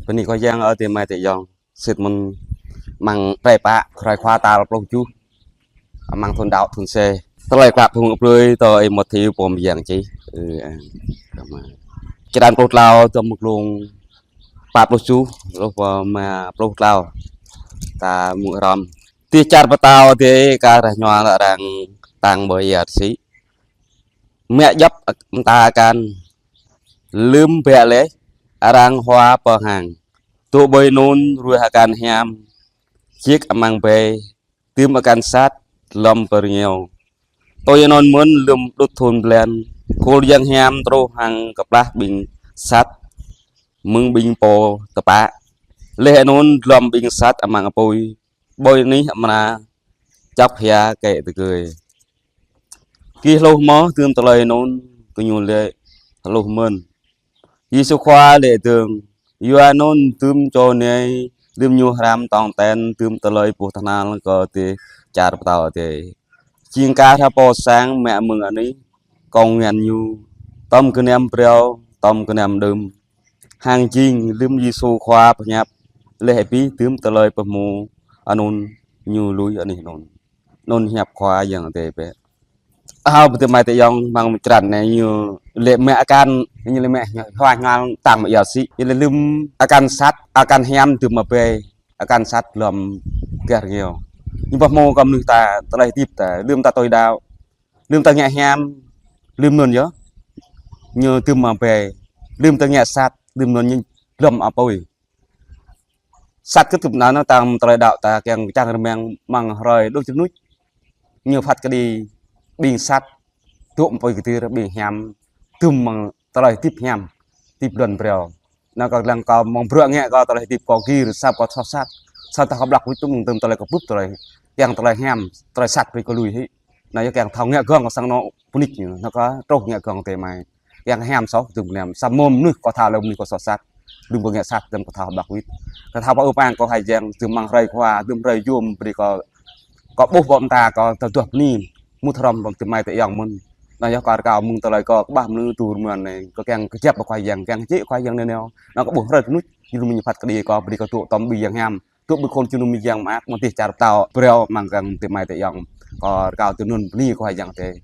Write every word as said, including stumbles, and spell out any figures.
Bơni kơ Yang ơ adơi amai adơi ayŏng. Sĭt mơ̆n amăng hrơi pă, hrơi Khua tal pluh tơjuh amăng thun đăo thun C. Tơlơi klă phung ƀlơi tui Ơi Matthêô pô mơyang čih. Ư, a, kama. Črăn pluh klâo, tơm mơ̆ng klung pă pluh tơjuh, hluh pơ rơma pluh klâo. Ta mŭk hrŏm. Dêh čar pơtao adai kar rah ñuăl arăng tăng ƀơi ia rơsĭ. Mă djŏp mơta akan, lơ̆m bĕ laih arăng hua pơhang. Dŏ ƀơi anŭn ruah akan hiam, jik amăng ƀai, dưm akan sat, glŏm pơ rơngiao. Tui anŭn mơ̆n lơ̆m đŭt thun blan, khul yang hiam truh hăng kơplah ƀing sat mơ̆ng ƀing pô tơpă. Laih anŭn glŏm ƀing sat amăng apui, ƀơi anih amra čŏk hia kĕ tơgơi. Gih hluh mơ̆ dưm tơlơi anŭn? Gơñu laĭ: Hluh mơ̆n. Yêsu Khua laĭ dơ̆ng: Yua anŭn dưm čô nai, lơ̆m ñu hrăm tong ten, dưm tơlơi puh tơhnal kơ dêh čar pơtao adai. Jing kar hăng pô sang mă mơ̆ng anih, kông ngăn ñu, tơm gơnam phrâo, tơm gơnam đưm. Hăng jing lơ̆m Yêsu Khua pơhiăp laih abih dưm tơlơi pơhmu anŭn, ñu lui anih anŭn. Anŭn hiăp Khua Yang Adai bĕ. Ơ, adơi amai adơi ayŏng, amăng črăn anai ñu laĭ mă akan, ñu laĭ mă hua ñuăl tăng ƀơi ia rơsĭ. Ñu laĭ lơ̆m akan sat, akan hiam dưm ƀơi ƀai, akan sat glŏm gah rơngiao. Ñu pơhmu kơ mơnuih ta, tơlơi hơdip ta, lơ̆m ta tui đăo, lơ̆m ta ngă hiam, lơ̆m anŭn yơh ñu dưm ƀơi ƀai, lơ̆m ta ngă sat, lơ̆m anŭn ñu glŏm apui. Sat kơ tŭp anŭn ta amăng tơlơi đăo ta kiăng čang rơmang amăng hrơi đôč rơnuč. Ñu phat kơđi ƀing sat dŏ amăng apui kơtir, ƀing hiam dưm amăng tơlơi hơdip hiam, hơdip lŏn phrâo. Anŭn kâo lăng kâo mơ̆ng bruă ngă kâo tơlơi hơdip kâo gir, sat kâo soh sat. Sat ta kâo ƀlŏk wĭt tŭ mơ̆ng tơm tơlơi kâo bưp tơlơi, kiăng tơlơi hiam, tơlơi sat brơi kâo lui hĭ. Anŭn yơh kiăng thâo ngă gơ̆ng kâo sang anŏ pơnik ñu. Anŭn kâo truh ngă gơ̆ng adơi amai. Kiăng hiam soh dưm gơnam. Samơ̆ mơnuih kâo thâo lơ̆m mơnuih kâo soh sat, lơ̆m kâo ngă sat, lơ̆m kâo thâo ƀlŏk wĭt. Kâo thâo pơư pang kâo Khua Yang, dưm amăng hrơi Khua, dưm hrơi yôm brơi kâo, kâo ƀuh ƀô̆ mơta kâo tơduah bơni, mŭt hrŏm ƀơ̆ng adơi amai adơi ayŏng mơ̆n. Anŭn yơh kâo rơkâo mơ̆ng tơlơi kâo kơƀah mơnuih tur mơ̆n anai, kâo kiăng kơjăp kơ Khua Yang, kiăng kơjăp Khua Yang nanao. Anŭn kâo ƀuh hrơi rơnuč, jing lơ̆m ñu phat kơđi kâo, brơi kâo dŏ tơm ƀing yang hiam, dŏ ƀơi khul jơnum yang mơak, amăng dêh čar pơtao phrâo amăng kiăng adơi amai adơi ayŏng. Kâo rơkâo tui anŭn bơni kơ Khua Yang Adai.